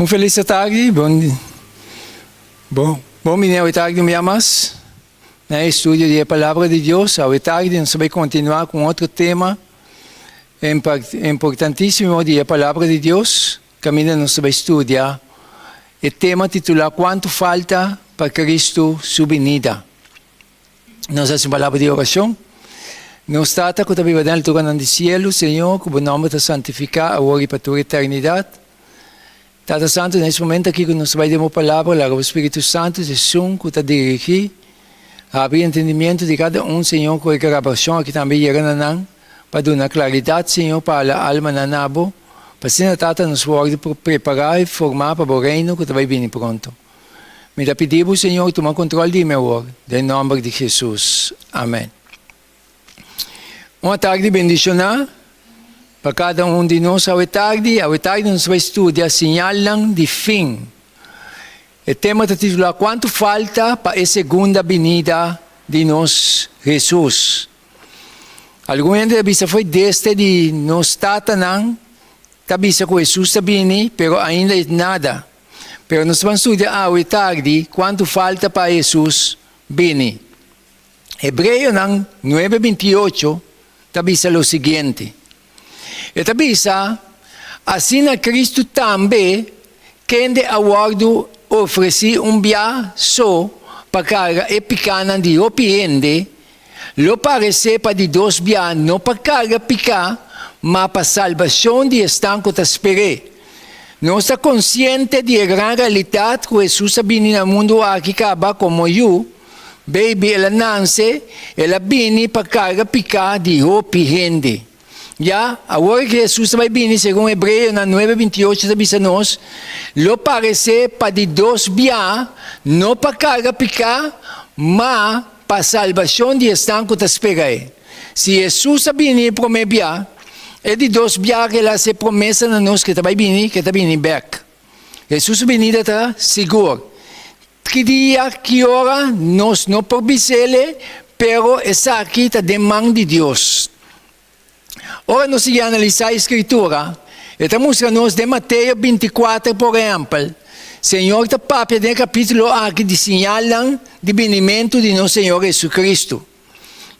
Un felis atardi, bon bon bon bini awe tardi un bia mas na e estudio di e Palabra di Dios. Awe tardi nos ta bai kontinuá ku un otro tema importantísimo di e Palabra di Dios, kaminda nos ta bai studia e tema titulá Kuantu falta pa Kristu su binida? Nos hasi un palabra di orashon. Nos Tata ku ta biba den alturanan di sielu, Señor, ku bo nòmber ta santifiká awor i pa tur eternidat. Tata Santu, na es momento aki ku nos ta bai den bo palabra, laga bo Spiritu Santu, esun ku ta dirigí, habri entendimiento di kada un, Señor, ku e grabashon aki tambe yega na nan, pa duna klaridat, Señor, pa hala almanan na bo, pa asina, Tata, nos wòrdu prepará i formá pa bo Reino ku ta bai bini pronto. Mi ta pidi bo, Señor, tuma control di mi awor, den nomber di Jesus. Amen. Un atardi bendicioná pa cada un di nos awe tardi. Awe tardi nos bai studia señalnan di fin. E tema ta titulá Cuanto falta pa e segunda binida di nos Jesus? Algun hende ta bisa foi desde di nos tatanan ta bisa cu Jesus ta bini, pero ainda nada. Pero nos ban studia awe tardi kuantu falta pa Hesus bini. Hebreonan nuebe 28 ta bisa lo siguiente. E ta bisa, Asina Kristu tambe, kende a wòrdu ofresí un bia so pa karga e pikánan di hopi hende, lo paresé pa di dos bia no pa karga piká, ma pa salbashon di esnan ku ta sper'é. Nos ta konsiente di e gran realitat ku Hesus a bini na mundu aki kaba komo yu, beibi, el a nanse, el a bini pa karga piká di hopi hende. Ya, awor ku Hesus ta bai bini, segun Hebreonan nuebe 28 ta bisa nos, lo paresé pa di dos bia, no pa karga piká, ma pa salbashon di esnan ku ta spera e. Si Hesus a bini e promé bia, e di dos bia ku el a hasi e promesa na nos ku e ta bai bini, ku e ta bini bèk. Hesus su binida ta sigur. Ki dia, ki ora, nos no por bis'el, pero esaki ta den man di Dios. Ora nos sigui analisá e Skritura, e ta mustra nos den Mateo 24, por ehèmpel, Señor ta papia den e kapítulo aki di siñalnan di binimentu di nos Señor Hesukristu.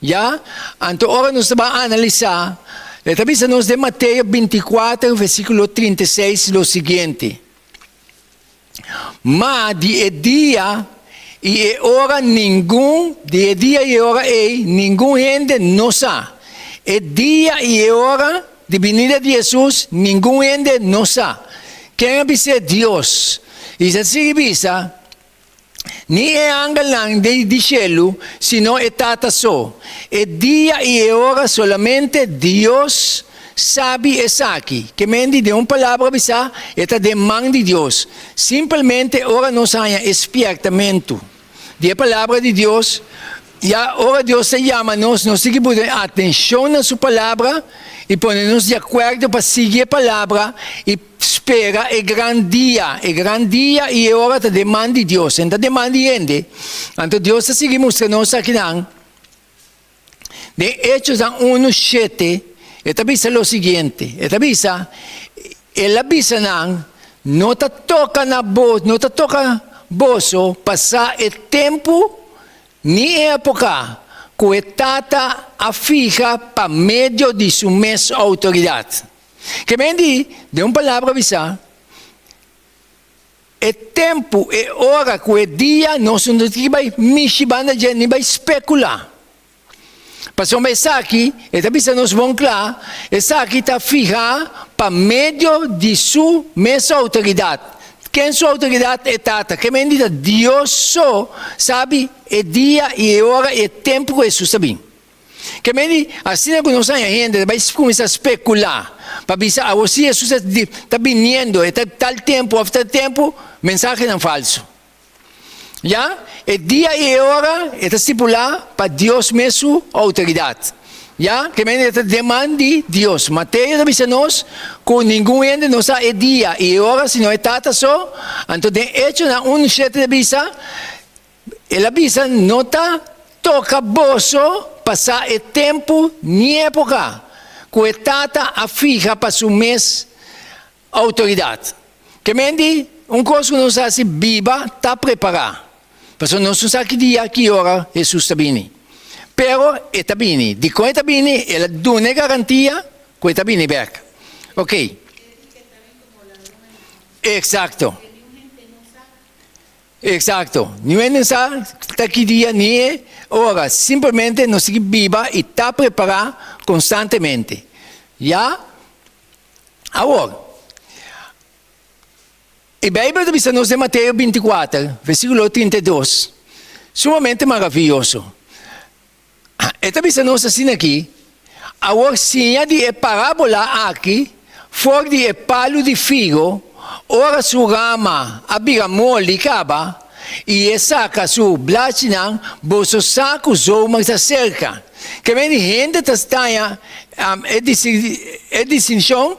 Ya, anto ora nos ta ban analisá, e ta bisa nos den Mateo 24, versíkulo 36 lo siguiente, Ma di e dia i e ora ningun, di e dia i e ora ei ningun hende no sa. E dia i e ora di binida di Hesus ningun hende no sa. Ken a bis'é? Dios. I ta sigui bisa, Ni e angelnan di shelu, sino e Tata so. E dia i e ora solamente Dios sabi esaki. Ke men di den un palabra bisá, e ta den man di Dios. Simpelmente ora nos haña e spièrtamentu di e Palabra di Dios, ya ora Dios ta yama nos, nos tin ki pone atenshon na su Palabra i pone nos di akuerdo pa sigui e Palabra i spera e gran dia. E gran dia i e ora ta den man di Dios, e no ta den man di hende. Anto Dios ta sigui mustra nos akinan. Den Hechosnan unu shete e ta bisa lo siguiente, e ta bisa, El a bisa nan, No ta toka na bo, no ta toka boso pa sa e tempu ni e epoka ku e Tata a fiha pa medio di su mes outoridat. Ke men di, den un palabra bisa, E tempu, e ora ku e dia nos no tin ki bai mishi banda dje ni bai spekulá. Pasobra esaki, e ta bisa nos bon kla, esaki ta fihá pa medio di su mes outoridat. Ken su outoridat? E Tata. Ke men di ta Dios so sabi e dia i e ora i e tempu ku Hesus ta bin. Ke men di, asina ku nos haña hende ta bai kuminsá spekulá pa bisa awor si Hesus ta biniendo e ta tal tempu òf tal tempu, mensahenan falsu. Ya, e dia i e ora e ta stipulá pa Dios mes su outoridat. Ya, ke men di e ta den man di Dios. Mateo ta bisa nos ku ningun hende no sa e dia i e ora sino e Tata so. Anto den Echonan 1:7 ta bisa, El a bisa, No ta toka boso pa sa e tempu ni e epoka ku e Tata a fiha pa su mes outoridat. Ke men di, un kos ku nos hasi biba ta prepará. Pasobra nos no sa ki dia, ki ora Hesus ta bini. Pero e ta bini. Dikon e ta bini? El a duna e garantia ku e ta bini bèk. Ok. Eksakto. Eksakto. Niun hende no sa ta ki dia ni e ora. Simplemente nos tin ki biba i ta prepará konstantemente. Ya. Awor, e Beibel ta bisa nos den Mateo 24, versíkulo 32, sumamente maravioso. E ta bisa nos asina aki, Awor siña di e parábola aki for di e palu di figo, ora su rama a bira moli kaba i e saka su blachinan, boso sa ku zomer ta serka. Ke mende hende ta staña e distinshon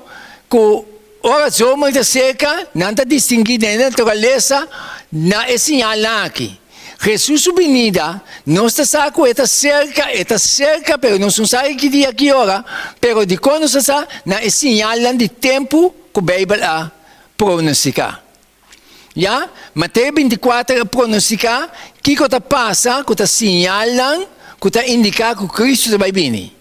ku ora zomer ta serka, nan ta distinguí den e naturalesa na e siñalnan aki. Hesus su binida, nos ta sa ku e ta serka, e ta serka, pero nos no sa ki dia, ki ora, pero dikon nos ta sa? Na e siñalnan di tempu ku Beibel a pronostiká. Ya, Mateo 24 a pronostiká kiko ta pasa ku ta siñalnan ku ta indiká ku Kristu ta bai bini.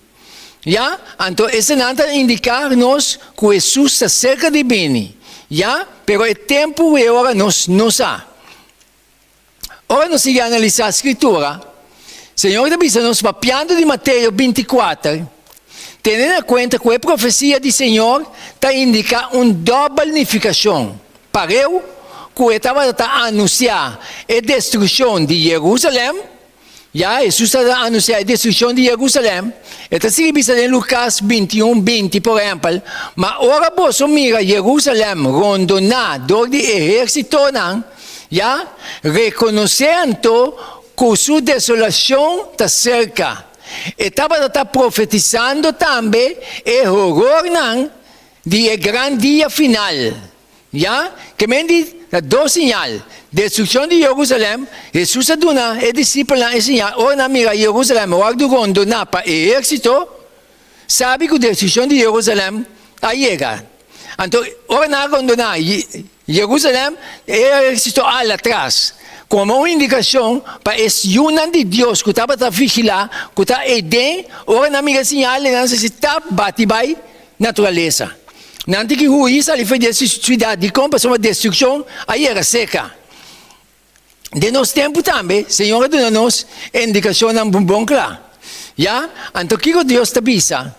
Ya, anto esenan ta indiká nos ku Hesus ta serka di bini. Ya, pero e tempu ku e ora nos no sa. Ora nos sigui analisá Skritura, Señor ta bisa nos papiando di Mateo 24, tene na kuenta ku e profesia di Señor ta indiká un dòbel nifikashon, pareu ku e tabata ta anunsiá e destrukshon di Jerusalèm, Ya, Hesus ta anunsiá e destrukshon di Jerusalèm. E ta sigui bisa den Lukas 21, 20, por ehèmpel, Ma ora boso mira Jerusalèm rondoná dor di ehérsitonan, ya, rekonosé anto ku su desolashon ta serka. E tabata ta profetisando tambe e horornan di e gran dia final. Ya, ke men di ta dos siñal, destrukshon di Jerusalèm, Hesus a duna e disipelnan e siñal ora nan mira Jerusalèm wòrdu rondoná pa ehérsito, sabi ku destrukshon di Jerusalèm a yega. Anto, ora nan a rondoná Jerusalèm, e ehérsito a hala tras, komo un indikashon pa e yunan di Dios ku tabata vigilá, ku ta eiden, ora nan mira e siñal, nan sa si ta bati bai naturalesa. Nan tin ki hui sali for di e siudat. Dikon? Pasobra destrukshon a yega serka. Den nos tempu tambe, Señor a duna nos e indikashonnan bon kla. Ya? Anto kiko Dios ta bisa?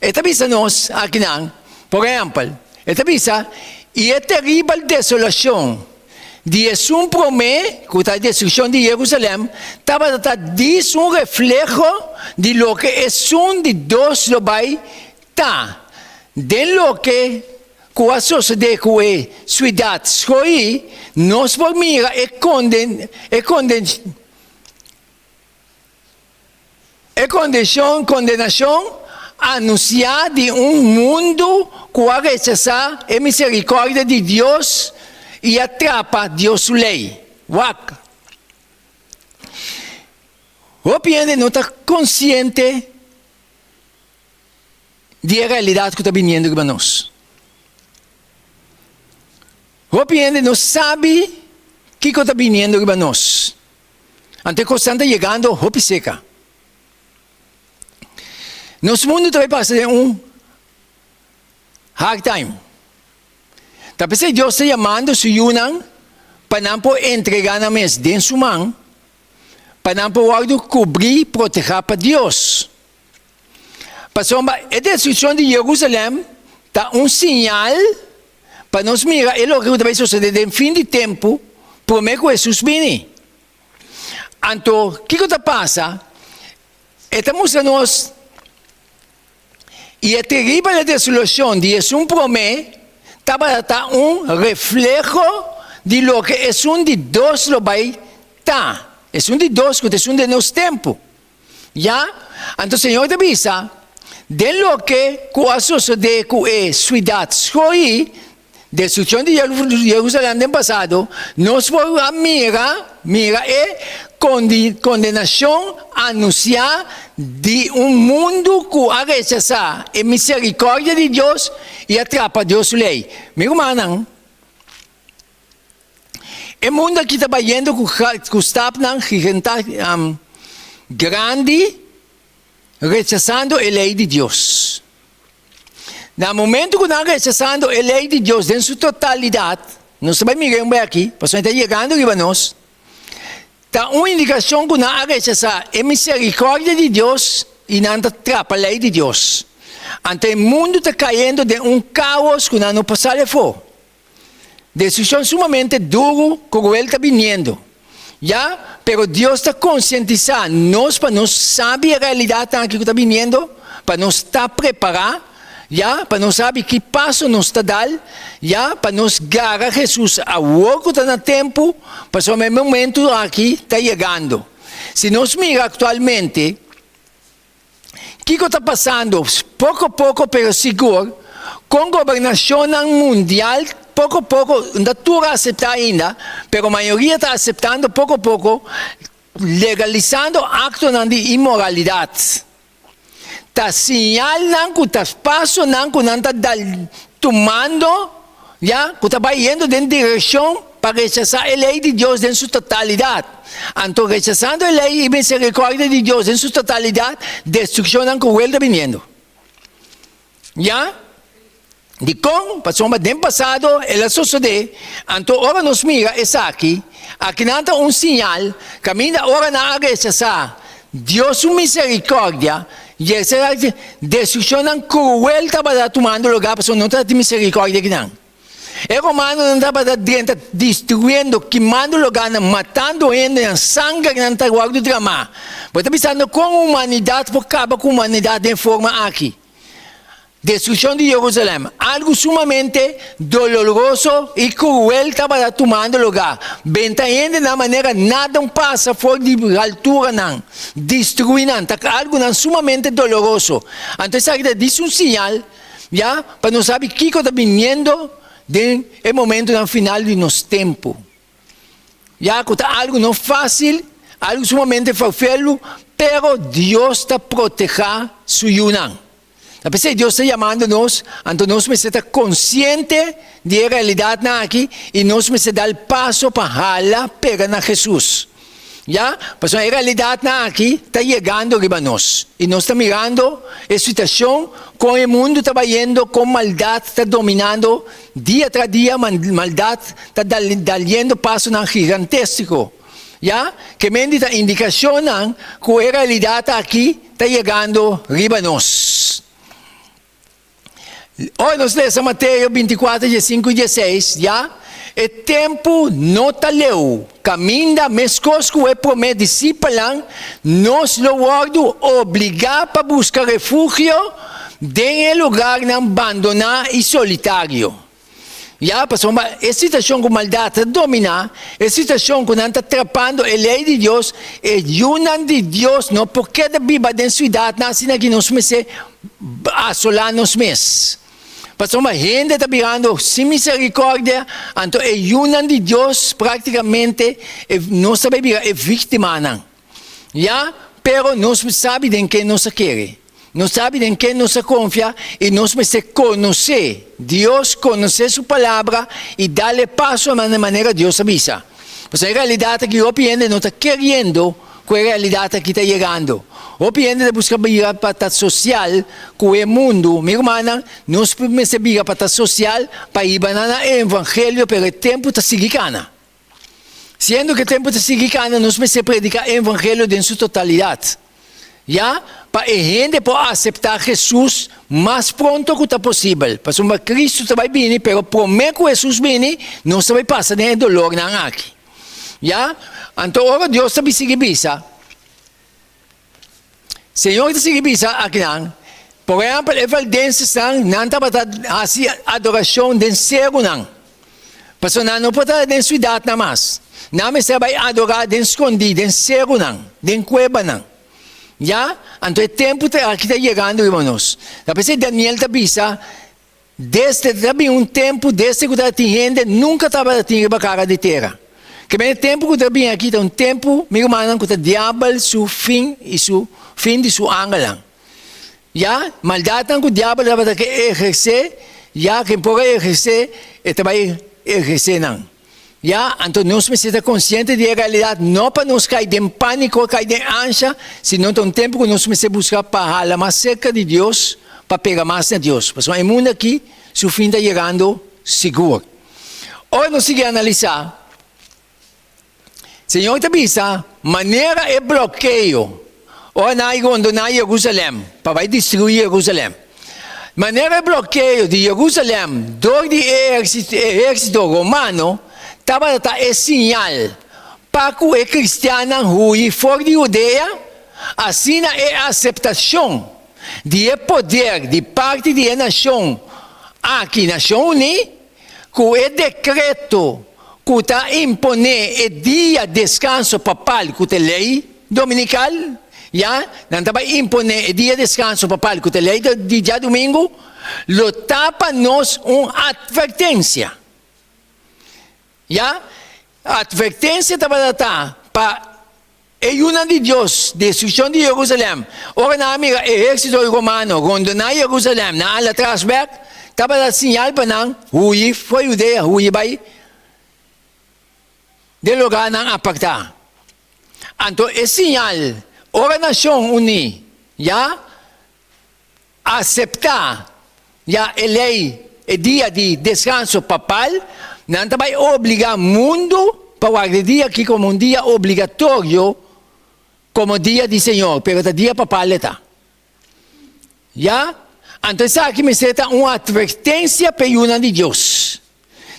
E ta bisa nos akinan, por ehèmpel, e ta bisa, I e teribel desolashon di esun promé, ku ta e destrukshon di Jerusalèm, tabata ta dis un refleho di loke esun di dos lo bai ta. Den loke ku a sosodé ku e siudat skohí, nos por mira e E kondishon, kondenashon, anunsiá di un mundu ku a rechasá e miserikòrdia di Dios i a trapa Dios su lei. Wak. Hopi hende no ta konsiente di e realidat ku ta biniendo riba nos. Hopi hende no sabi kiko ta biniendo riba nos. Anto e kosnan ta yegando hopi seka. Nos mundu ta bai pasa den un hard time. Ta p'esei Dios ta yamando su yunan pa nan por entregá nan mes den su man, pa nan por wòrdu kubrí, protehá pa Dios. Pasobra e destrukshon di Jerusalèm ta un siñal pa nos mira e loke ku ta bai sosodé den fin di tempu promé ku Hesus bini. Anto, kiko ta pasa? E ta mustra nos i e teribel desolashon di esun promé tabata ta un refleho di loke esun di dos lo bai ta, esun di dos ku ta esun den nos tempu. Ya, anto Señor ta bisa, Den loke ku a sosodé ku e suidat skohí, destrukshon di Jerusalèm den pasado, nos por a mira, mira e. Kondenashon anunsiá di un mundu ku a rechasá e miserikòrdia di Dios i a trapa Dios su lei. Mi rumannan, e mundu aki ta bayendo ku stapnan grandi rechasando e lei di Dios. Na momento ku nan rechasando e lei di Dios den su totalidat, nos ta bai mira un bai aki, pasobra e ta yegando riba nos, ta un indikashon ku nan a rechasá e miserikòrdia di Dios i nan ta trapa lei di Dios. Anto e mundu ta kayendo den un kaos ku nan no por sali afó. Destrukshon sumamente duru kruel ta biniendo. Ya, pero Dios ta konsientisá nos pa nos sabi e realidatnan aki ku ta biniendo, pa nos ta prepará, ya, pa nos sabi ki paso nos ta dal, ya, pa nos gara Hesus awor ku ta na tempu, pasobra e momentu aki ta yegando. Si nos mira aktualmente, Kiko ta pasando? Poko poko pero sigur, kon gobernashonnan mundial poko poko, no ta tur a aseptá ainda, pero mayoria ta aseptando poko poko, legalisando aktonan di inmoralidat. Ta siñalnan ku ta pasonan ku nan ta dal tumando, ya, ku ta bai yendo den direkshon pa rechasá e lei di Dios den su totalidat. Anto rechasando e lei i miserikòrdia di Dios den su totalidat, destrukshonnan kruel ta biniendo. Ya. Dikon? Pasobra den pasado el a sosodé. Anto ora nos mira esaki, akinan ta un siñal kaminda ora nan a rechasá Dios su miserikòrdia, i esaki destrukshonnan kruel tabata tumando lugá pasobra no tabatin miserikòrdia akinan. E romanonan tabata drenta destruyendo, kimando lugánan, matando hendenan, sangernan ta wòrdu dramá. Bo ta bisando kon humanidat por kaba ku humanidat den e forma aki? Destrukshon di Jerusalèm, algu sumamente doloroso i kruel tabata tumando lugá. Benta hendenan manera nada un pasa for di alturanan, destruí nan, ta algunan sumamente doloroso. Anto esaki ta dis un siñal ya pa nos sabi kiko ta biniendo den e momentonan final di nos tempu. Ya ku ta algu no fásil, algu sumamente ferfelu, pero Dios ta protehá su yunan. Ta p'esei Dios ta yamando nos, anto nos mester ta konsiente di e realidatnan aki i nos mester dal paso pa hala pega na Hesus. Ya, pasobra e realidatnan aki ta yegando riba nos i nos ta mirando e situashon kon e mundu ta bayendo, kon maldat ta dominando dia tras dia, maldat ta daliendo pasonan gigantestiko. Ya, ke men di ta indikashonnan ku e realidat aki ta yegando riba nos. Ora nos lesa Mateo 24, 15 i 16, ya, e tempu no ta leu, kaminda meskos ku e promé disipelnan, nos lo wòrdu obligá pa buska refugio den e lugarnan bandoná i solitario. Ya, pasobra e situashon ku maldat ta dominá, e situashon ku nan ta trapando e lei di Dios, e yunan di Dios no por keda biba den siudatnan asina ku nos mester asolá nos mes. Pasobra hende ta birando sin miserikòrdia, anto e yunan di Dios práktikamente nos ta bai bira e víktimanan. Ya, pero nos sabi den ken nos a kere. Nos sabi den ken nos a konfia i nos mester konosé Dios, konosé su Palabra i dal e paso na manera Dios a bisa. Pasobra e realidat aki hopi hende no ta keriendo ku e realidat aki ta yegando. Hopi hende ta buska bira pa ta sosial ku e mundu. Mi rumannan, nos mester bira pa ta sosial pa hiba nan na e evangelio, pero e tempu ta sigui kana. Siendo ku e tempu ta sigui kana, nos mester prediká e evangelio den su totalidat, ya pa e hende por aseptá Hesus mas pronto ku ta posibel. Pasobra Kristu ta bai bini, pero promé ku Hesus bini, nos ta bai pasa den e dolornan aki. Ya, anto ora Dios ta sigui bisa, Señor ta sigui bisa akinan, Por ehèmpel, e valdensesnan, nan tabata hasi adorashon den serunan, pasobra nan no por ta den siudatnan mas. Nan mester a bai adorá den skondí, den serunan, den kuebanan. Ya, anto e tempu ta aki ta yegando riba nos. Ta p'esei Daniel ta bisa, Desde ta bin un tempu desde ku tabatin hende nunka tabata tin riba kara di tera. Ke men e tempu ku ta bini aki ta un tempu, mi rumannan, ku ta diabel su fin i su fin di su angelnan. Ya, maldatnan ku diabel tabata ke ehersé, ya ken por a ehersé, e ta bai ehersé nan. Ya, anto nos mester ta konsiente di e realidat, no pa nos kai den pániko, kai den ansha, sino ta un tempu ku nos mester buska pa hala mas serka di Dios, pa pega mas na Dios. Pasobra e mundu aki su fin ta yegando sigur. Ora nos sigui analisá, Señor ta bisa, Manera e blokeo ora nan a rondoná Jerusalèm pa bai destruí Jerusalèm, manera e blokeo di Jerusalèm dor di e ehérsito romano tabata ta e siñal pa ku e kristiannan hui for di Hudea, asina e aseptashon di e poder di parti di e nashon aki, Nashon Uní, Ku e dekreto ku ta imponé e dia deskanso papal ku ta e lei dominikal, ya, nan ta bai imponé e dia deskanso papal ku ta e lei di djadumingu, lo ta pa nos un atvertensia. Ya, atvertensia tabata ta pa E yunan di Dios, destrukshon di Jerusalèm. Ora nan a mira ehérsito romano rondoná Jerusalèm, nan a hala tras bèk, tabata siñal pa nan huyi for Judea, huyi bai den lugarnan apartá. Anto e siñal, ora Nashon Uní ya aseptá ya e lei, e dia di deskanso papal, nan ta bai obligá mundu pa warda e dia aki komo un dia obligatorio, komo dia di Señor, pero ta dia papal e ta. Ya? Anto esaki mester ta un atvertensia pa e yunan di Dios.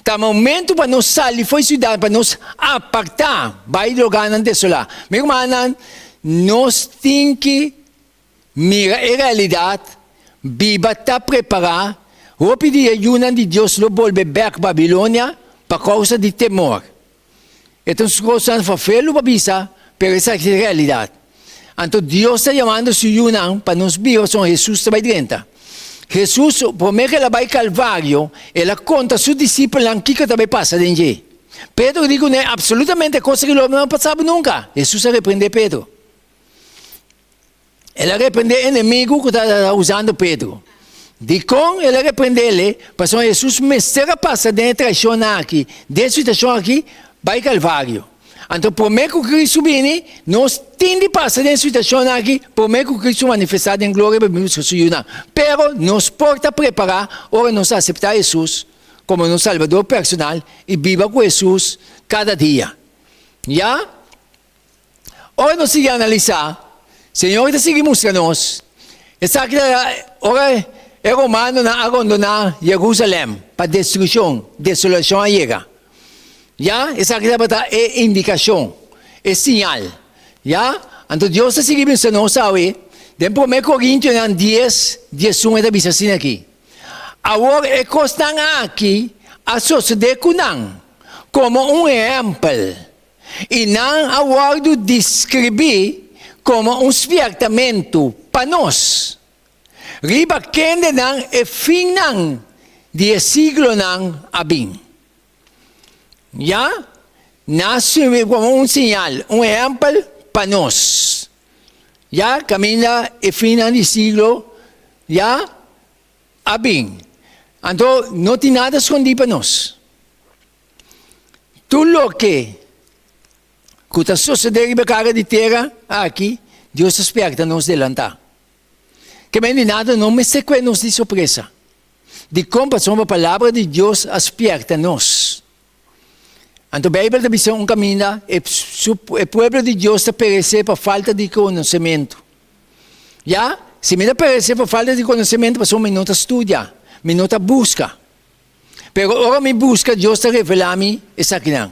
Ta momento pa nos sali for e siudat, pa nos apartá bai lugarnan desolá. Mi rumannan, nos tin ki Mira e realidad, biba ta prepara, hopi di e yunan di Dios lo bolbe bek Babilonia pa causa di temor. E ta un cosnan fafelu pa bisa, pero esaki ta e realidad. Anto Dios ta yamando su yunan pa nos biba son Jesus ta bay drenta. Jesus, prome cu el a bay Calvario, el a conta su discipelnan kico ta bay pasa den dje. Pedro di cune, Absolutamente e cos aki lo no pasabo nunca. Jesus a reprende Pedro. El a reprendé e enemigu ku tabata usando Pedro. Dikon el a reprendé-le? Pasobra Hesus mester a pasa den e traishonnan aki, den e situashon aki, bai Kalvario. Anto promé ku Kristu bini, nos tin di pasa den e situashonnan aki promé ku Kristu manifestá den gloria pa bin buska su yunan. Pero nos por ta prepará ora nos aseptá Hesus komo nos Salbador personal i biba ku Hesus kada dia. Ya. Ora nos sigui analisá, Señor ta sigui mustra nos esaki ta ora e romanonan a rondoná Jerusalèm pa destrukshon, desolashon a yega. Ya, esaki tabata e indikashon, e siñal. Ya, anto Dios ta sigui mustra nos awe, den Promé Korintionan dies, 11 e ta bisa asina aki, Awor e kosnan aki a sosodé ku nan komo un ehèmpel. I nan a wòrdu deskribí komo un spièrtamentu pa nos, riba kendenan e finnan di e siglonan a bin. Ya, nan a sirbi komo un siñal, un ehèmpel pa nos. Ya, kaminda e finnan di siglo ya a bin. Anto, no tin nada skondí pa nos. Tur loke ku ta sosodé riba e kara di tera aki, Dios ta spierta nos delantá. Ke men di nada no mester kue nos di sorpresa. Dikon? Pasobra Palabra di Dios a spierta nos. Anto Beibel ta bisa un kaminda, e pueblo di Dios ta peresé pa falta di konosementu. Ya, si mi ta peresé pa falta di konosementu pasobra mi no ta studia, mi no ta buska. Pero ora mi buska, Dios ta revelá mi esakinan.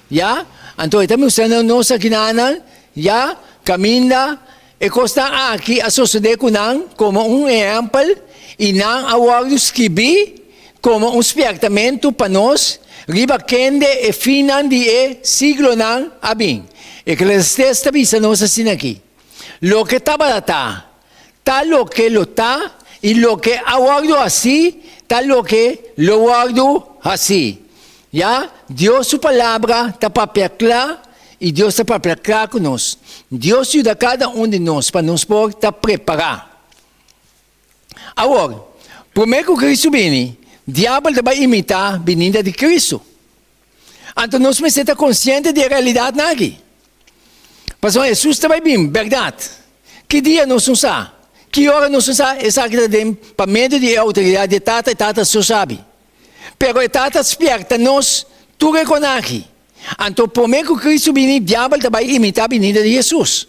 Ya? Anto e ta mustra na nos akinanan, ya, kaminda e kosnan aki a sosodé ku nan komo un ehèmpel i nan a wòrdu skibí komo un spièrtamentu pa nos riba kende e finnan di e siglonan a bin. Eklesiastés ta bisa nos asin'aki, Loke tabata ta, Ta loke lo ta i loke a wòrdu hasí ta loke lo wòrdu hasí. Ya, Dios su palabra ta papia kla i Dios ta papia kla ku nos. Dios yuda kada un di nos pa nos por ta prepará. Awor, promé ku Kristu bini, diabel ta bai imitá binida di Kristu. Anto nos mester ta konsiente di e realidatnan aki. Pasobra Hesus ta bai bin, bèrdat. Ki dia nos no sa, ki ora nos no sa, esaki ta den pa medio di e outoridat di e Tata, e Tata so sabi. Pero e Tata spièrta nos tur e kon aki. Anto promé ku Kristu bini, diabel ta bai imitá binida di Hesus.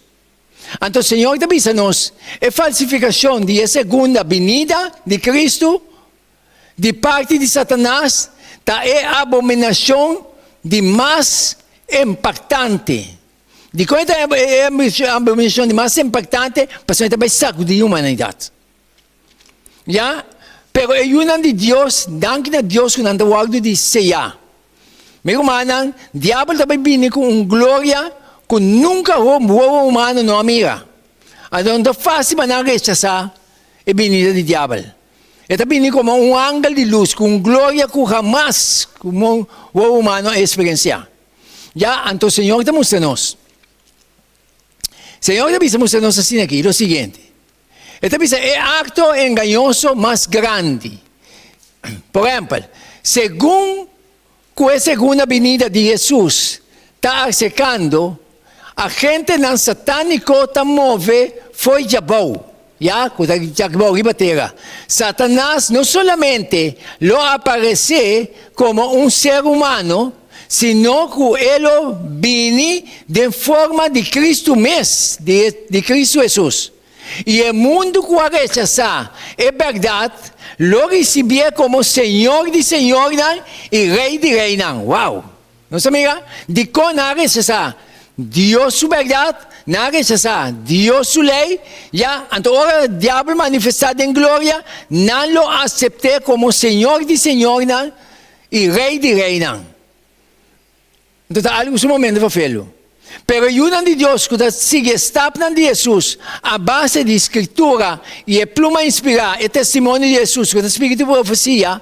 Anto Señor ta bisa nos, e falsifikashon di e segunda binida di Kristu di parti di Satanas ta e abominashon di mas impaktante. Dikon e ta e abominashon di mas impaktante? Pasobra e ta bai sakudí humanidat. Ya, pero e yunan di Dios, danki na Dios ku nan ta wòrdu di seyá. Mi rumannan, diabel ta bai bini ku un gloria ku nunka wowo humano no a mira. Anto no ta fásil pa nan rechasá e binida di diabel. E ta bini komo un angel di lus ku un gloria ku hamas wowo humano a eksperensiá. Ya, anto Señor ta mustra nos. Señor ta bisa mustra nos asina aki, lo siguiente. E ta bisa e akto engañoso mas grandi. Por ehèmpel, segun ku e segunda binida di Hesus ta aserkando, agentenan satániko ta move fo'i djabou, ya, ku ta djabou riba tera. Satanas no solamente lo aparesé komo un ser humano, sino ku e lo bini den forma di Kristu mes, di Kristu Hesus. I e mundu ku a rechasá e bèrdat lo risibié komo Señor di señornan i Rei di reinan. Wow! Nos a mira dikon nan a rechasá Dios su bèrdat, nan a rechasá Dios su lei, ya, anto ora diabel manifestá den gloria, nan lo asept'é komo Señor di señornan i Rei di reinan. Anto ta algu sumamente fafelu. Pero e yunan di Dios ku ta sigui e stapnan di Hesus a base di Skritura i e pluma inspirá, e testimonio di Hesus ku ta spiritu di profesia,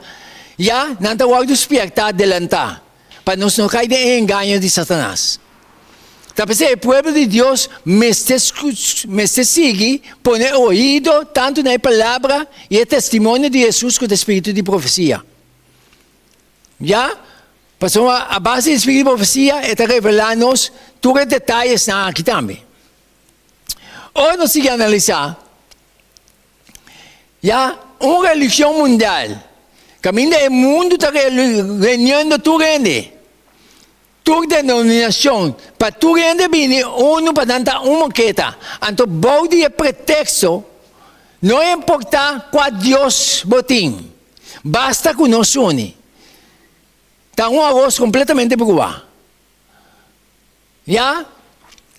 ya nan ta wòrdu spièrtá delantá pa nos no kai den e engaño di Satanas. Ta p'esei e pueblo di Dios mester mester sigui pone oido tantu na e palabra i e testimonio di Hesus ku ta spiritu di profesia. Ya, pasobra a base di spiritu di profesia e ta revelá nos tur e detayesnan aki tambe. Ora nos sigui analisá, ya, un religion mundial kaminda e mundu ta reuniendo tur hende, tur denominashon, pa tur hende bini unu pa nan ta un moketa, anto bou di e preteksto no importá kua Dios bo tin, Basta ku nos uni. Ta un aros kompletamente bruá. Ya?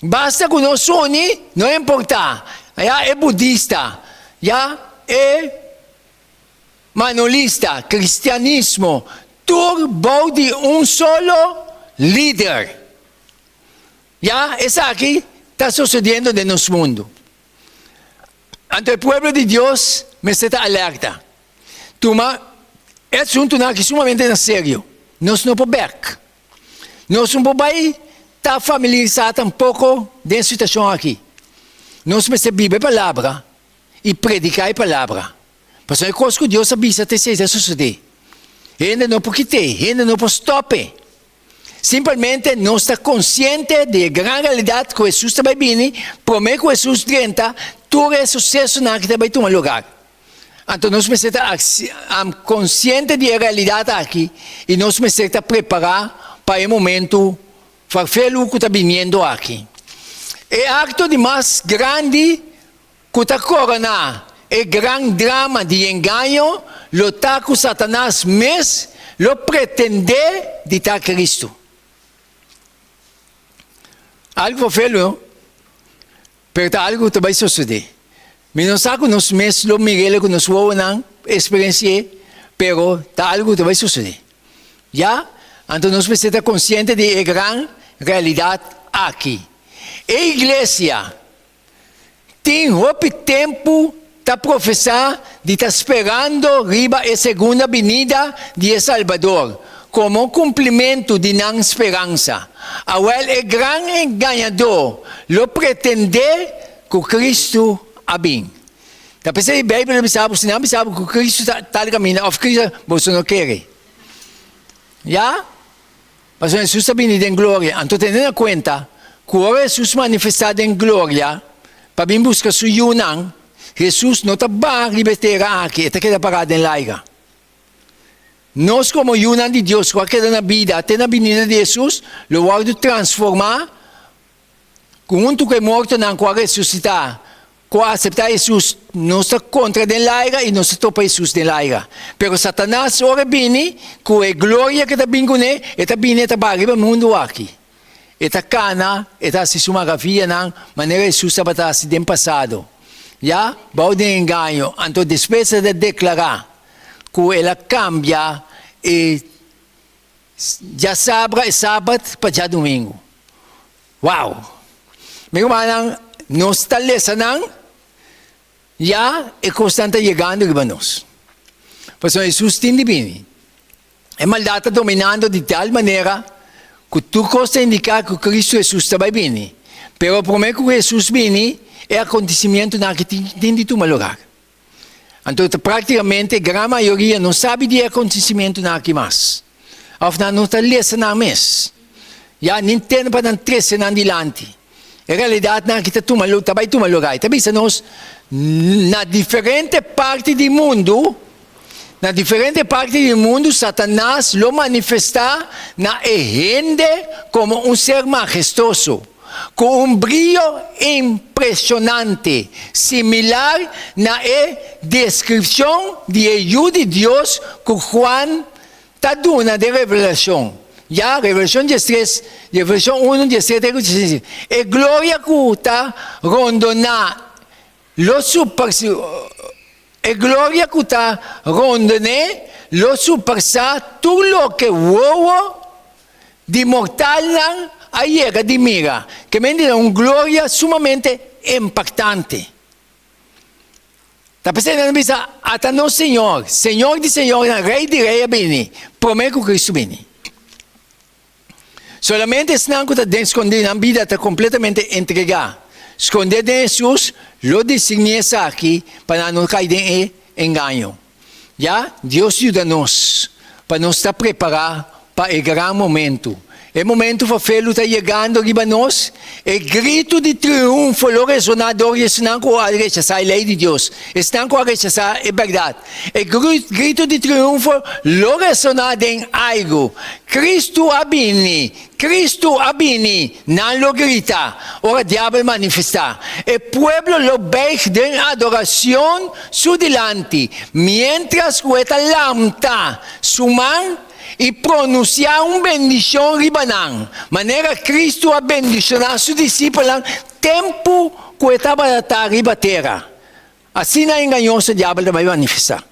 Basta ku nos uni, no importá. Ya, e budista, ya, e manolista, kristianismo, tur bou di un solo lider. Ya, esaki ta sosodiendo den nos mundu. Anto e pueblo di Dios mester ta alerta. Tuma e asuntunan aki sumamente na serio. Nos no por bek. Nos no por bai ta familiarisá tampoko den e situashon aki. Nos mester biba e palabra i prediká e palabra. Pasobra e kos ku Dios a bisa ta esei ta sosodé. Hende no por kit'é, hende no por stòp'é. Simpelmente nos ta konsiente di e gran realidat ku Hesus ta bai bini, promé ku Hesus drenta, tur e susesonan aki ta bai tuma lugar. Anto nos mester ta konsiente di e realidat aki i nos mester ta prepará pa e momentu farfelu ku ta biniendo aki. E akto di mas grandi ku ta koroná e gran drama di engaño lo ta ku Satanas mes lo pretendé di ta Kristu. Algu farfelu, no? Pero ta algu ku ta bai sosodé. Mi no sa ku nos mes lo mir'el ku nos wowonan, eksperensi'é, pero ta algu ku ta bai sosodé. Ya? Anto nos mester ta konsiente di e gran realidat aki. E iglesia tin hopi tempu ta profesá di ta sperando riba e segunda binida di e Salbador. komo kumplimentu di nan speransa. Awèl e gran engañadó lo pretendé ku Kristu a bin. Ta p'esei Beibel ta bisa bo, si nan bisa bo ku Kristu ta tal kaminda òf Kristu ta, boso no kere. Ya? Pasobra Hesus ta bini den gloria. Anto tene na kuenta ku ora Hesus manifestá den gloria pa bin buska su yunan, Hesus no ta baha riba e tera aki, e ta keda pará den laira. Nos komo yunan di Dios ku a keda na bida te na binida di Hesus lo wòrdu transformá ku huntu ku e mortonan ku a resusitá, ku a aseptá Hesus. Nos ta kontra den laira i nos ta topa Hesus den laira. Pero Satanas ora e bini ku e gloria ku e ta bin kuné, e ta bini e ta baha riba mundu aki. E ta kana, e ta hasi su maravianan manera Hesus tabata hasi den pasado. Ya, bou den engaño. Anto despues e ta deklará ku el a kambia e djasabra, e sabat, pa djadumingu. Wow! Mi rumannan, nos ta lesa nan, ya e kosnan ta yegando riba nos. Pasobra Hesus tin di bini. E maldat ta dominando di tal manera ku tur kos ta indiká ku Kristu Hesus ta bai bini. Pero promé ku Hesus bini, e akontesimientonan aki tin di tuma lugar. Anto ta práktikamente gran mayoria no sabi di e akontesimientonan aki mas. Òf nan no ta lesa nan mes. Ya nin tene pa nan trese nan dilanti. E realidatnan aki ta tuma ta bai tuma lugar. E ta bisa nos na diferente parti di mundu, na diferente parti di mundu Satanas lo manifestá na e hende komo un ser mahestoso, ku un brio impreshonante, similar na e deskripshon di e Yu di Dios ku Juan ta duna den Revelashon. Ya, Revelashon diestres, Revelashon unu, diestres te ku diesinco. E gloria ku ta rondoná lo surpasá, e gloria ku ta rondon'é lo surpasá tur loke wowo di mortalnan a yega di mira. Ke men di ta un gloria sumamente impaktante. Ta p'esei nan a bisa, Ata nos Señor, Señor di señornan, Rei di rei a bini, promé ku Kristu bini. Solamente esnan ku ta den skondí nan bida ta kompletamente entregá, skondé den Hesus, lo disirní esaki pa nan no kai den e engaño. Ya, Dios yuda nos pa nos ta prepará pa e gran momentu. E momentu fafelu ta yegando riba nos, e gritu di triunfo lo resoná dor di esnan ku a rechasá e lei di Dios, esnan ku a rechasá e bèrdat. E gritu di triunfo lo resoná den airu, Kristu a bini! Kristu a bini! Nan lo grita ora diabel manifestá. E pueblo lo bèig den adoracion su dilanti, miéntras ku e ta lamta su man i pronunciá un bendicion riba nan, manera Kristu a bendicioná su disipelnan tempu ku e tabata ta riba tera. Asina engañoso diabel ta bai manifestá.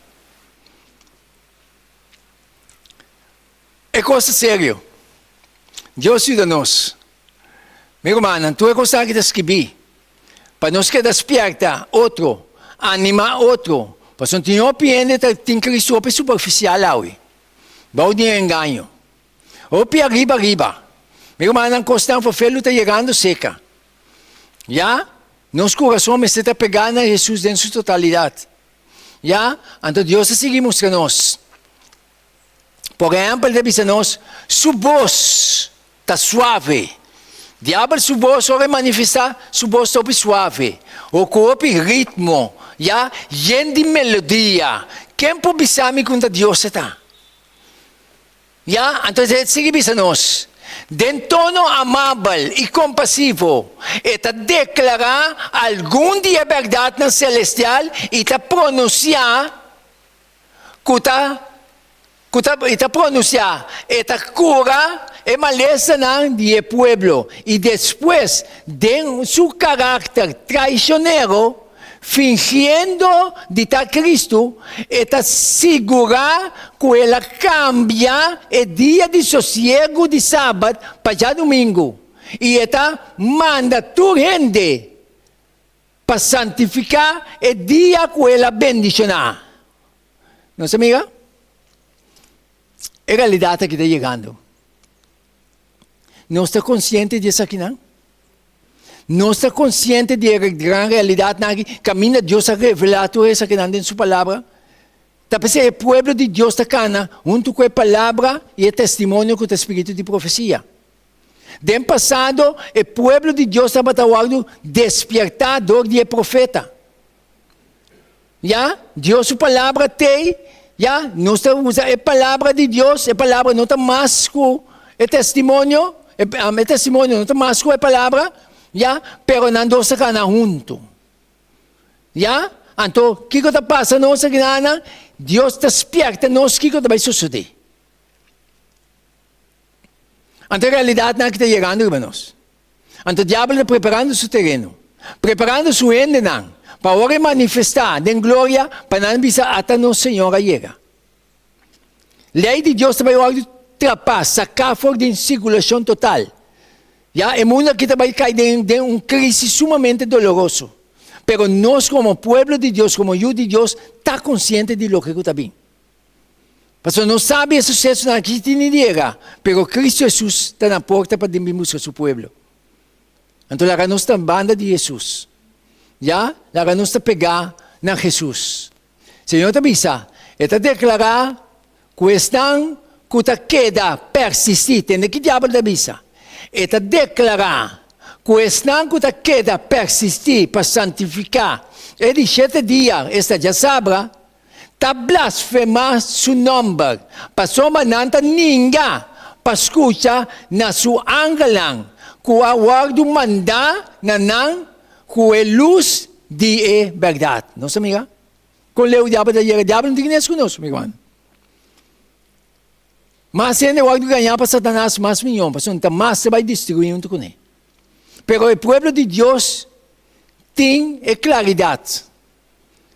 E kos ta serio. Dios yuda nos. Mi rumannan, tur e kosnan aki ta skibí pa nos keda spièrta otro, animá otro, pasobra tin hopi hende ta tin Cristo hopi superfisial awe, bou di engaño. Hopi ariba ariba. Mi rumannan, kosnan fofelu ta yegando seka. Ya, nos kurason mester ta pegá na Hesus den su totalidat. Ya, anto Dios ta sigui mustra nos. Por ehèmpel, ta bisa nos, Su bos ta suave. Diabel su bos ora e manifestá, su bos ta hopi suave, o ku hopi ritmo, ya, yen di melodia. Ken por bisa mi ku ta Dios e ta? Ya, anto e sigui bisa nos, Den tono amabel i kompasivo, e ta deklará algun di e bèrdatnan selestial i ta pronunsiá ku ta ku ta i ta pronunsiá, e ta kura e malesanan di e pueblo, i despues den su karakter traishonero, fingiendo di ta Kristu, e ta sigurá ku el a kambia e dia di sosiegu di Sabat pa djadumingu, i e ta manda tur hende pa santifiká e dia ku el a bendishoná. Nos a mira? E realidat aki ta yegando. Nos ta konsiente di esakinan? Nos ta konsiente di e gran realidatnan aki kaminda Dios a revelá tur esakinan den su Palabra? Ta p'esei e pueblo di Dios ta kana huntu ku e Palabra i e testimonio ku ta spiritu di profesia. Den pasado e pueblo di Dios tabata wòrdu despiertá dor di e profeta. Ya, Dios su palabra t'ei, ya, nos ta usa e palabra di Dios, e palabra no ta mas ku e testimonio, e, e testimonio no ta mas ku e palabra, ya, pero nan dos ta kana huntu. Ya, anto kiko ta pasa nos akinan? Dios ta spierta nos kiko ta bai sosodé. Anto e realidatnan aki ta yegando riba nos. Anto diabel ta preparando su tereno, preparando su hendenan pa ora e manifestá den gloria pa nan bisa ata nos Señor a yega. Lei di Dios ta bai wòrdu trapá, saká for den sirkulashon total. Ya, e mundu aki ta bai kai den den un krísis sumamente doloroso. Pero nos komo pueblo di Dios, komo yu di Dios, ta konsiente di loke ku ta bin. Pasobra nos sabi e susesonan aki tin di yega, pero Cristo Jesus ta na porta pa bin busca su pueblo. Anto laga nos ta banda di Jesus. Ya, laga nos ta pegá na Jesus. Señor ta bisa, E ta deklará ku esnan ku ta keda persistí, tende ki diabel ta bisa, e ta deklará ku esnan ku ta keda persistí pa santifiká e di shete dia, esta djasabra, ta blasfemá su nòmber, pasobra nan ta ninga pa skucha na su angelnan ku a wòrdu mandá na nan ku e lus di e bèrdat. Nos ta mira kon leu diabel ta yega. Diabel no tin nes ku nos, mi ruman. Mas hende wòrdu gañá pa Satanas, mas mihó, pasobra ta mas ta bai destruí huntu kuné. Pero e pueblo di Dios tin e klaridat.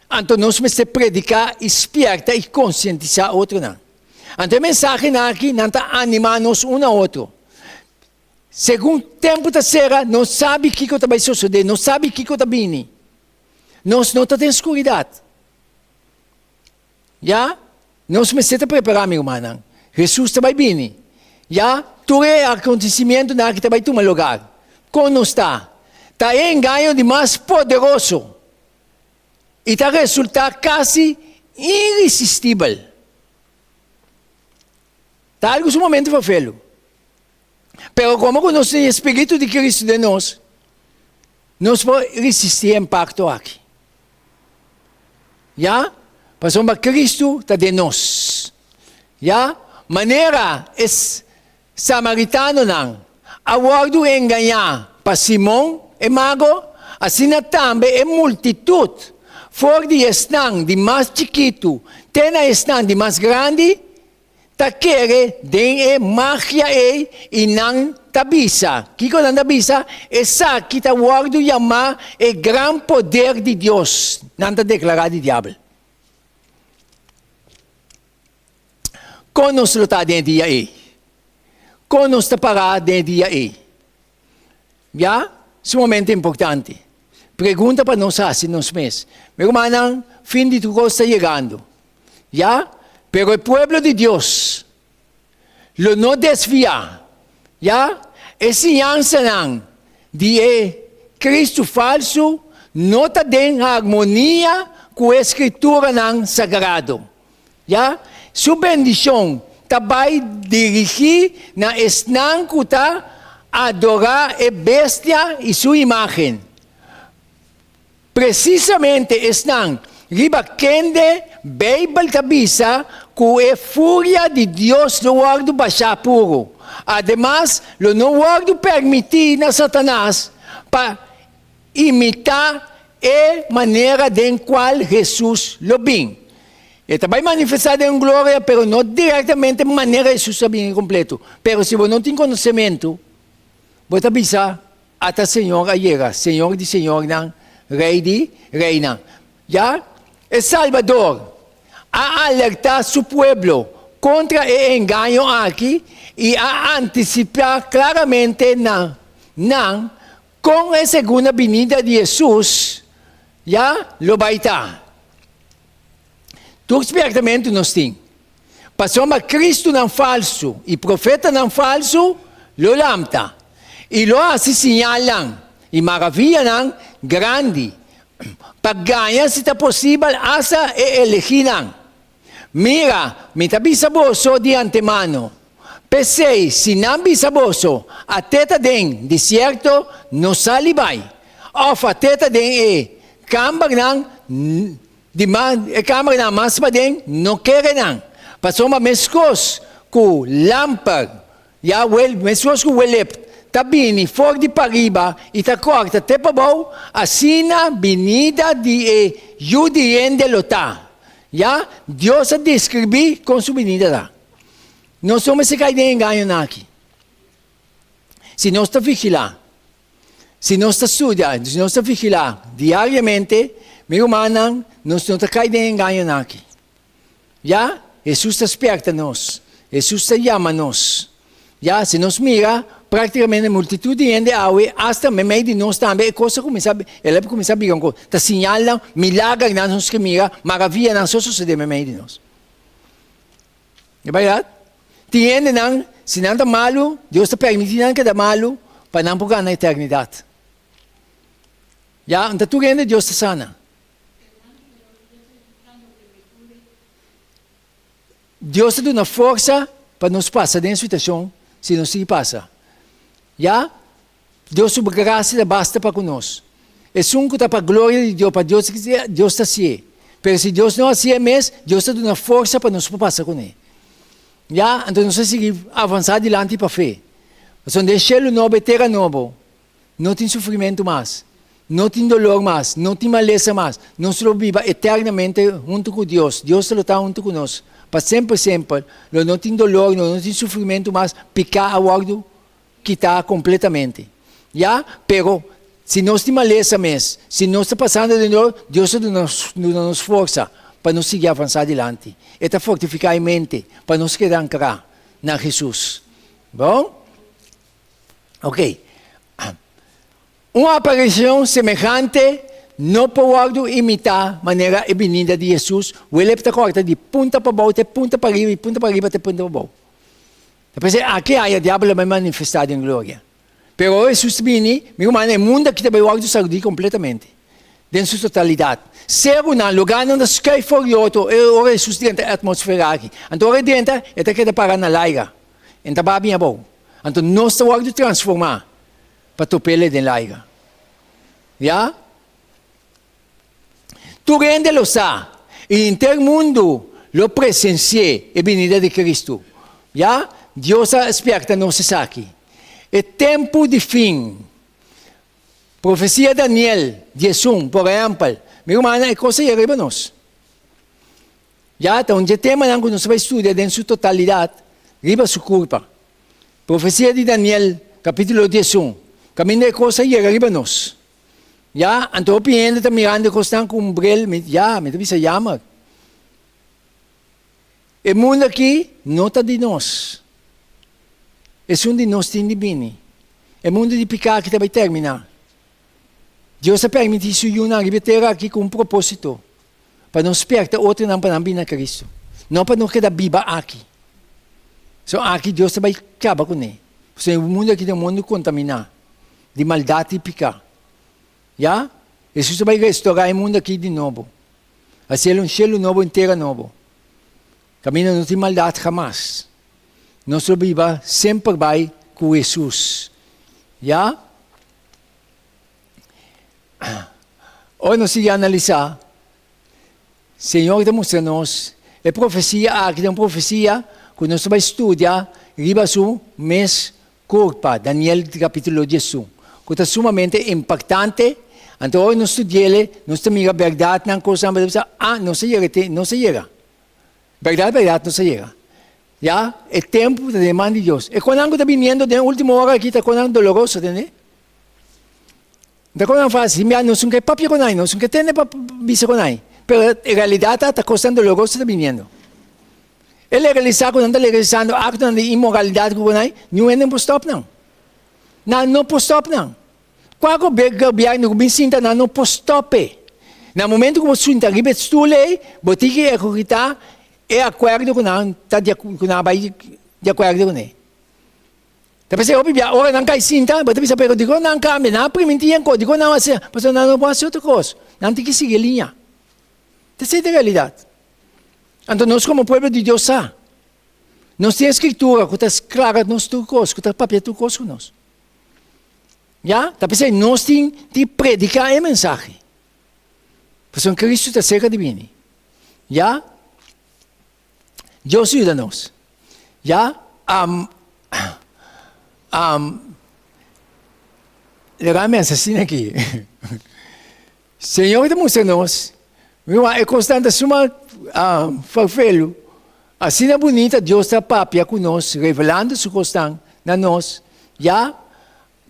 Anto nos mester prediká i spièrta i konsientisá otronan. Anto e mensahenan aki nan ta animá nos un na otro. Segun tempu ta sera, nos sabi kiko ta bai sosodé, nos sabi kiko ta bini. Nos no ta den skuridat. Ya, nos mester ta prepará, mi rumannan. Hesus ta bai bini. Ya, tur e akontesimientonan aki ta bai tuma lugar. Kon nos ta? Ta e engaño di mas poderoso i ta resultá kasi irisistibel. Ta algu sumamente fafelu. Pero komo ku nos tin e spiritu di Kristu den nos, nos por risistí e impakto aki. Ya, pasobra Kristu ta den nos. Ya, manera e samaritanonan a wòrdu engañá pa Simon e mago, asina tambe e multitut, for di esnan di mas chikitu te na esnan di mas grandi, ta kere den e magia ei i nan ta bisa, kiko nan ta bisa? Esaki ta wòrdu yamá e gran poder di Dios, nan ta deklará di diabel. Kon nos lo ta den e dia ei? Kon nos ta pará den e dia ei? Ya, sumamente importante. Pregunta pa nos hasi nos mes. Mi rumannan, fin di tur kos ta yegando. Ya, pero e pueblo di Dios lo no desviá. Ya, e siñansanan di e Cristo falsu no ta den harmonia ku e Skrituranan Sagrado. Ya, su bendishon ta bai dirigí na esnan ku ta adorá e bestia i su imágen, presisamente esnan riba kende Beibel ta bisa ku e furia di Dios lo wòrdu bashá puru. Ademas, lo no wòrdu permití na Satanas pa Imitá e manera den kual Hesus lo bin. E ta bai manifestá den un gloria, pero no direktamente manera Hesus a bin en kompleto. Pero si bo no tin konosementu, bo ta bisa, Ata Señor a yega, Señor di señornan, Rei di reinan. Ya e Salbador a alertá su pueblo kontra e engaño aki i a antisipá klaramente na nan Kon e segunda binida di Hesus ya lo bai ta? Tur spiertamentu nos tin. Pasobra Kristunan falsu i profetanan falsu lo lamta, i lo hasi siñalnan i maravianan grandi, pa gaña si ta posibel asta e elegínan. Mira, mi ta bisa boso di antemano. P'esei, si nan bisa boso, At'é ta den desierto, no sali bai, òf at'é ta den e kambernan di mas, e kambernan mas paden, no kere nan. Pasobra meskos ku lamper Ya wel, meskos ku welep ta bini for di pariba i ta kòrta te pabou, asina binida di e Yu di hende lo ta. Ya, Dios a deskribí kon su binida ta. Nos no mester kai den engañonan aki. Si nos ta vigilá, si nos ta studia, si nos ta vigilá diariamente, mi rumannan, nos no ta kai den engañonan aki. Ya, Hesus ta spierta nos. Hesus ta yama nos. Ya, si nos mira, práktikamente multitut di hende awe, asta meimei di nos tambe, e kos a kuminsá, el a kuminsá bira un kos. Ta siñalnan, milagernan nos ke mira, maravianan so sosodé meimei di nos. E bèrdat? Tin hendenan, si nan ta malu, Dios ta permití nan keda malu pa nan por gana eternidat. Ya, anto tur hende Dios ta sana. Dios ta duna forsa pa nos pasa den situacion si nos sigui pasa. Ya, Dios su gracia ta basta pa cu nos. Esun cu ta pa gloria di Dios, pa Dios, Dios ta hacié. Pero si Dios no hacié mes, Dios ta duna forsa pa nos por pasa cune. Ya, anto nos ta sigui avansa dilanti pa fe. Pasobra den cielo nobo e tera nobo, No tin sufrimentu mas, no tin dolor mas, no tin malesa mas. Nos lo biba eternamente huntu ku Dios. Dios lo ta huntu ku nos pa semper semper. Lo no tin dolor, lo no tin sufrimentu mas, piká a wòrdu kitá kompletamente. Ya, pero si nos tin malesa mes, si nos ta pasando den dolor, Dios ta duna duna nos forsa pa nos sigui avansá dilanti. E ta fortifiká e mente pa nos keda ankrá na Hesus. Bon? Ok. Un aparishon semehante no por wòrdu imitá manera e binida di Hesus, welep ta kòrta di punta pabou te punta pariba i punta pariba te punta pabou. Ta p'esei aki aya diabel a bai manifestá den gloria. Pero ora Hesus ta bini, mi rumannan, e mundu aki ta bai wòrdu sagudí kompletamente, den su totalidat. Serunan, lugánan ta skùif for di otro ora Hesus drenta e atmosfera aki. Anto ora e drenta, e ta keda para na laira. E ta babia abou. Anto nos ta wòrdu transformá pa top'El den laira. Ya? Tur hende lo sa, i henter mundu lo presensi'é e binida di Kristu. Ya? Dios a spièrta nos esaki. E tempu di fin. Profesia Daniel 11, por ehèmpel. Mi rumannan, e kos a yega riba nos. Ya ta un dje temanan ku nos ta bai studia den su totalidat riba su kurpa. Profesia di Daniel, kapítulo 11, kaminda e kos a yega riba nos. Ya, anto hopi hende ta mirando e kosnan ku un bril, mi, ya, mi ta bisa yamer. E mundu aki no ta di nos. Esun di nos tin di bini. E mundu di piká aki ta bai terminá. Dios a permití su yunan riba e tera aki ku un propósito. Pa nos spierta otronan pa nan bini na Cristo, no pa nos keda biba aki. So aki Dios ta bai kaba kuné. Pasobra e mundu aki ta un mundu kontaminá di maldat i piká. Ya, Hesus ta bai restorá e mundu aki di nobo. Hasiel un shelu nobo i un tera nobo, kaminda no tin maldat hamas. Nos lo biba semper bai ku Hesus. Ya. Ora nos sigui analisá, Señor ta mustra nos e profesia aki ta un profesia ku nos ta bai studia riba su mes kurpa, Daniel kapítulo 11, ku ta sumamente impaktante. Anto ora nos studi'el, nos ta mira bèrdatnan, kosnan, bo ta bisa, ah, nos a yega te, nos a yega. Bèrdat, bèrdat nos a yega. Ya, e tempu ta den man di Dios. E konan ku ta biniendo den último ora aki ta konan doloroso, tende? Ta konan fácil, mira, nos no ke papia ku nan, nos no ke tende pa bisa ku nan. Pero e realidat ta, ta kosnan doloroso ta biniendo. E legalisá ku nan ta legalisando aktonan di inmoralidat ku nan, niun hende no por stòp nan. Nan no por stòp nan. Kua gobièrnu ku bin sinta nan no por stòp e. Na momento ku bo sinta riba e stul ei, bo tin ki ehekutá. e akuerdo ku nan ta di ku nan a bai di akuerdo kuné. Ta p'esei hopi bia ora nan kai sinta, bo ta bisa pero dikon nan kambia? Nan a primintí en kos, dikon nan a hasi? Pasobra nan no por hasi otro kos, nan tin ki sigui e liña. Ta esei ta e realidat. Anto nos komo pueblo di Dios sa, nos tin e Skritura ku ta sklara nos tur kos, ku ta papia tur kos ku nos. Ya, ta p'esei nos tin di prediká e mensahe. Pasobra Kristu ta serka di bini. Ya, Dios yuda nos. Ya, um, um, lera mi asina aki. Señor ta mustra nos, mi wak e kosnan ta suma um, farfelu. Asina bunita Dios ta papia ku nos, revelando su kosnan na nos. Ya,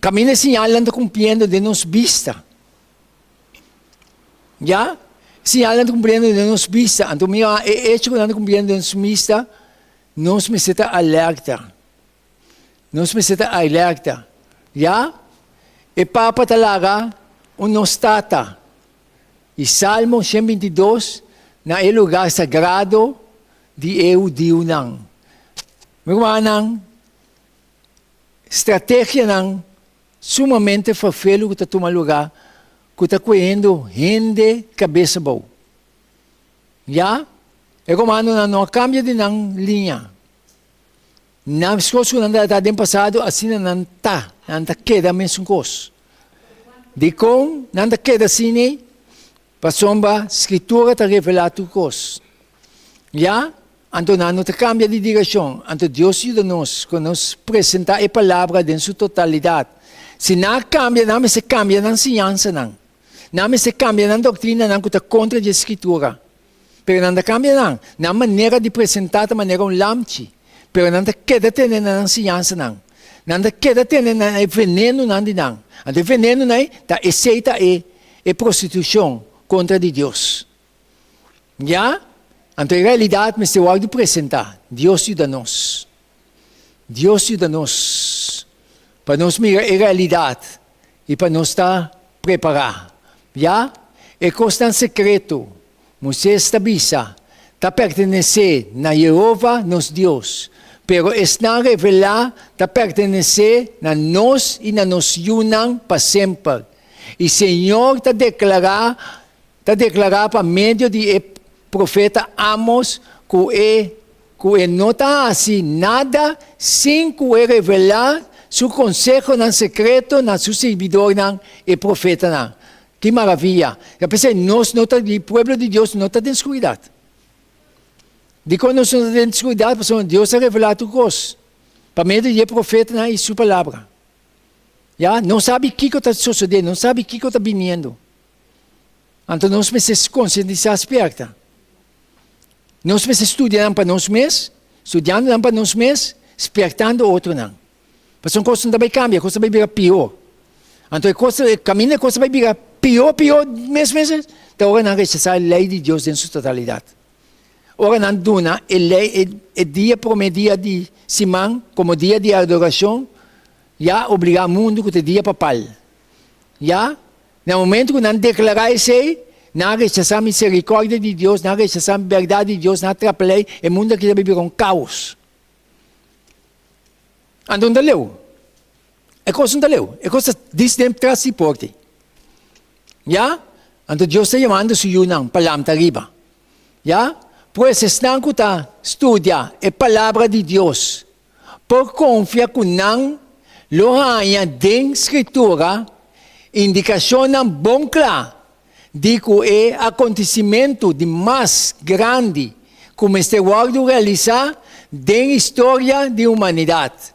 kaminda e siñalnan ta kumpliendo den nos bista. Ya, siñalnan ta kumpliendo den nos bista. Anto mi a e echo ku nan ta kumpliendo den nos bista, nos mester ta alerta. Nos mester ta alerta. Ya, e Papa ta laga un nos tata. I Salmo 122 na e lugar sagrado di e hudiunan. Mi rumannan, strategianan sumamente ferfelu ku ta tuma lugá ku ta kuehendo hende kabes abou. Ya, e romanonan no a kambia di nan liña. Nan meskos ku nan tabata den pasado, asina nan ta, nan ta keda mesun kos. Dikon nan ta keda asina ei? Pasobra Skritura ta revelá tur kos. Ya, anto nan no ta kambia di direkshon. Anto Dios yuda nos ku nos presentá e Palabra den su totalidat. Si nan a kambia, nan mester kambia nan siñansanan. Nan mester kambia nan doktrinanan ku ta kontra di e Skritura. Pero nan ta kambia nan. Nan manera di presentá ta manera un lamchi. Pero nan ta keda tene na nan siñansanan. Nan ta keda tene na e venenunan di nan. Anto e venenunan ei ta esei ta e e prostitushon kontra di Dios. Ya? Anto e realidat mester wòrdu presentá. Dios yuda nos. Dios yuda nos pa nos mira e realidat i pa nos ta prepará. Ya? E kosnan sekreto, Moisés ta bisa, ta pertenesé na Yehova nos Dios, pero esnan revelá ta pertenesé na nos i na nos yunan pa semper. I Señor ta deklará ta deklará pa medio di e profeta Amos ku e ku e no ta hasi nada sin ku e revelá su konsehonan sekreto na su sirbidornan, e profetanan. Ki maravia! Ta p'esei nos no ta, e pueblo di Dios no ta den skuridat. Dikon nos no ta den skuridat? Pasobra Dios a revelá tur kos pa medio di e profetanan i su palabra. Ya, nos sabi kiko ta sosodé, nos sabi kiko ta biniendo. Anto nos mester konsientisá spierta. Nos mester studia nan pa nos mes, studiando nan pa nos mes, spiertando otronan. Pasobra kos no ta bai kambia, kos ta bai bira pió. Anto e kos, e kaminda e kos ta bai bira pió, pió mes mes, ta ora nan rechasá e lei di Dios den su totalidat. Ora nan duna e lei, e, e dia promé dia di siman komo dia di adorashon, ya obligá mundu ku ta e dia papal. Ya, na momento ku nan deklará esei, nan a rechasá miserikòrdia di Dios, nan a rechasá bèrdat di Dios, nan a trapa lei, e mundu aki ta bai bira un kaos. Anto no ta leu. E kos no ta leu. E kos ta dis den tras di porta. Ya? Anto Dios ta yamando su yunan pa lamta riba. Ya? Pues esnan ku ta studia e Palabra di Dios por konfia ku nan lo haña den Skritura indikashonnan bon kla di ku e akontesimentu di mas grandi ku mester wòrdu realisá den historia di humanidat.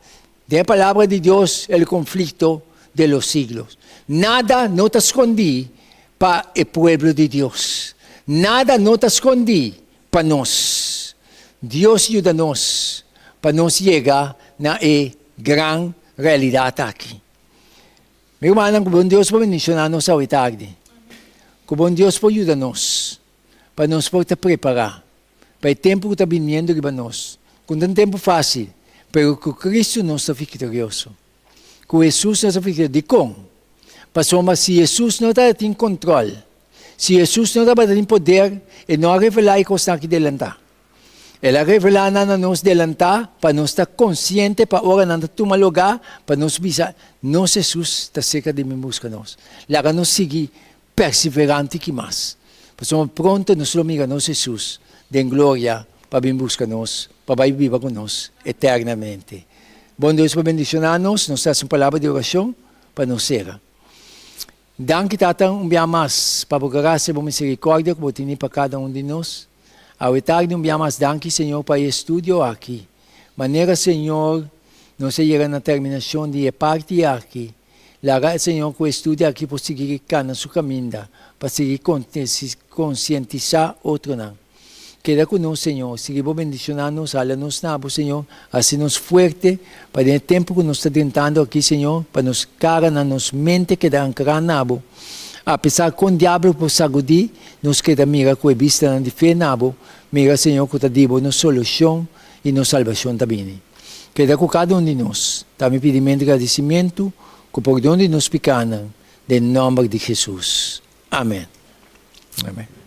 Den e Palabra di Dios, El conflicto de los siglos. Nada no ta skondí pa e pueblo di Dios. Nada no ta skondí pa nos. Dios yuda nos pa nos yega na e gran realidat aki. Mi rumannan, ku bon Dios por bendishoná nos awe tardi. Ku bon Dios por yuda nos pa nos por ta prepará pa e tempu ku ta biniendo riba nos, ku no ta un tempu fásil, pero ku Kristu nos ta viktorioso. Ku Hesus nos ta viktorioso. Dikon? Pasobra si Hesus no tabatin kontròl, si Hesus no tabatin poder, e no a revelá e kosnan aki delantá. El a revelá nan na nos delantá pa nos ta konsiente pa ora nan ta tuma lugá pa nos bisa, Nos Hesus ta serka di bin buska nos. Laga nos sigui perseverante ki mas, pasobra pronto nos lo mira nos Hesus den gloria pa bin buska nos pa bai biba ku nos eternamente. Bon Dios por bendishoná nos, nos ta hasi un palabra di orashon pa nos sera. Danki Tata un bia mas pa bo gracia y bo misericordia cu bo tini pa cada un di nos. Awe tardi un bia mas danki Señor pa e estudio aki. Manera Señor nos a yega na terminacion di e parti aki, laga Señor cu e estudio aki por sigui cana su caminda pa sigui concientisa otronan. Keda ku nos, Señor. Sigui bo bendishoná nos, hala nos na bo, Señor. Hasi nos fuerte pa den e tempu ku nos ta drentando aki, Señor, pa nos karanan, nos mente keda ankrá na bo. Apesar kon diablo por sagudí, nos keda mira ku e bistanan di fe na bo, mira, Señor, ku ta di bo nos solushon i nos salbashon ta bini. Keda ku kada un di nos. Ta mi pidimentu i gradisimentu ku pordon di nos pikánan, den nòmber di Hesus. Amen. Amen.